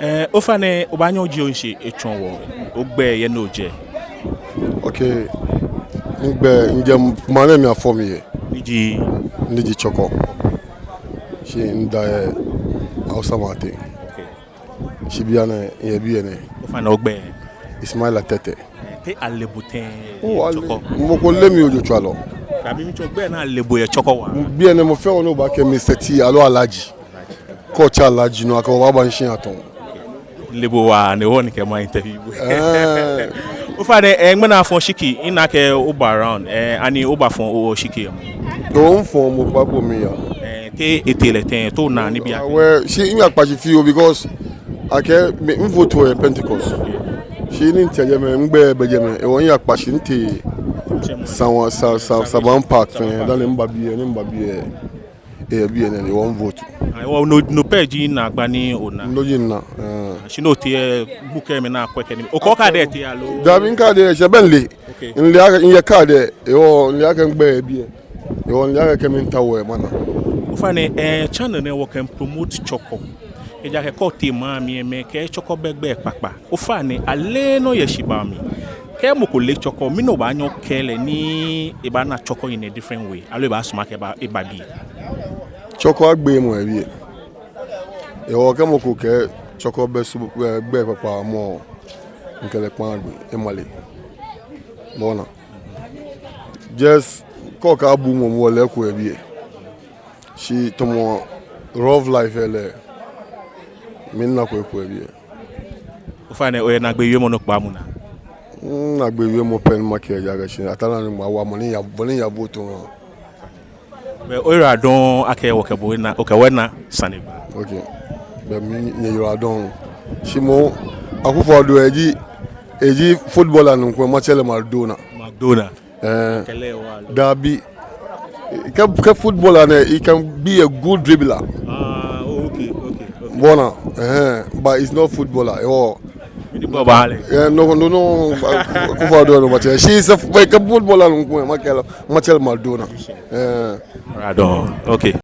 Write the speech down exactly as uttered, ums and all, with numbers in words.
Ɛɛ, ofainɛ, obaanyɛ ojie ohe shi otsɔɔ wɔ ogbɛi yɛ ni ojɛ? Okay, migbɛi, mijɛ maŋ nɛɛ mli afɔ mi yɛ. Ni ji? Ni ji Chorkor. Shi mida yɛ Hausa maŋ teŋ. Okay. Shi bianɛ, miyɛ biɛ nɛɛ. Ofainɛ ogbɛi? Ismaila Tetteh. Te ale bo tɛŋŋ yɛ Chorkor? Mɔ ko leee mi ojotswalɔ. Dabi, mitsɔɔ gbɛi ni ale bo yɛ Chorkor waa. Bianɛ mɔ fɛɛ mɔ ni baakɛɛ mi Mister T aloo Alhaji. Kɛ otsɛ Alhaji nɔ, akɛ obaaba mishishi atɔŋ. Mile bo waa, no hewɔ ni mikɛ ma interview bo. Ɛɛ. Ofainɛ, ɛɛ, ŋmɛnɛ afɔ oshiki, mina akɛ oba around, ɛɛ, ani obafɔ oshiki lɛ? Mifɔ, mɔ kpakpa miiya. Ɛɛ, te etee lɛ tɛŋŋ, te ona nibii? Well, shi miyakpa shi fioo because akɛ mi, mivote yɛ Pentecost. Shi ni mitee jɛmɛ, migbɛi bɛ jɛmɛ, hewɔ miyakpa shi mitee Sawan, Sa, Sa, Saban Park fɛɛ, dani miba biɛ, ni miba biɛ. Ɛɛ, biɛ nɛɛ ni mivote. Ayiwa, no, no pɛ ji naagba ni ona? No ji mina, ɛɛ. Shi ni otee, bo kɛ mi na kwɛ kɛ ni. Okɔ card lɛ tee aloo? Dabi, mi card lɛ, shi bɛ mile. Okay. Mile akɛ, miyɛ card lɛ, hewɔ, mile akɛ migbɛi yɛ biɛ. Hewɔ, mile akɛ kɛ mitao lɛ mana. Ofainɛ, ɛɛ, channel nɛɛ wɔkɛ promote Chorkor. Ejaakɛ kɛ otee maŋ mli lɛ, amɛkɛɛ Chorkor bɛ gbɛi kpakpa. Ofainɛ, ale nɔ yɛ shibaa mli. Kɛ mɔ ko leee Chorkor, mɛni obaanyɛ okɛɛ lɛ ni ebaana Chorkor in a different way, aloo ebaasumɔ akɛ eba, eba biɛ? Chorkor agbeee mɔ yɛ biɛ. Hewɔ kɛ mɔ ko kɛɛ Chorkor bɛ su, ɛɛ, gbɛi kpakpa moŋ, mikɛ lɛ kpaa gbee, emale. Bo ona. Just kɛ okɛɛ abu mɔ, mɔ lɛ eko yɛ biɛ. Shi tamɔ rough life lɛ, minako eko yɛ biɛ. Ofainɛ, oyɛ naagbee wiemɔ ni okpaa mɔ naa? Mm, naagbee wiemɔ pɛ ni makɛɛ ji akɛ shi, ataa ni mawa mɔ ni miya, mɔ ni miyavote lɛ. Bɛ oyiwaladɔŋŋ akɛ wɔkɛ bo na, okɛ wɔ na sane gba. Okay. Bɛ mi, miyiwaladɔŋŋ. Shi moŋ, Akufo-Addo eji, eji footballer nɔ ko, matsɛ lɛ Maradona. Maradona. Ɛɛ, dabi. Kɛ, kɛ footballer nɛɛ, he can be a good dribbler. Ah, oh, okay, okay, okay. Bo ona, ɛɛ, but he's not footballer. Hewɔ. Mɛni bɔ baalɛ? Ɛɛ, no, no, no, Akufo-Addo nɔ matsɛ. Shi is a, kɛ footballer nɔ ko, matsɛ lɛ, matsɛ lɛ Maradona. Ɛɛ. Maradona. Okay.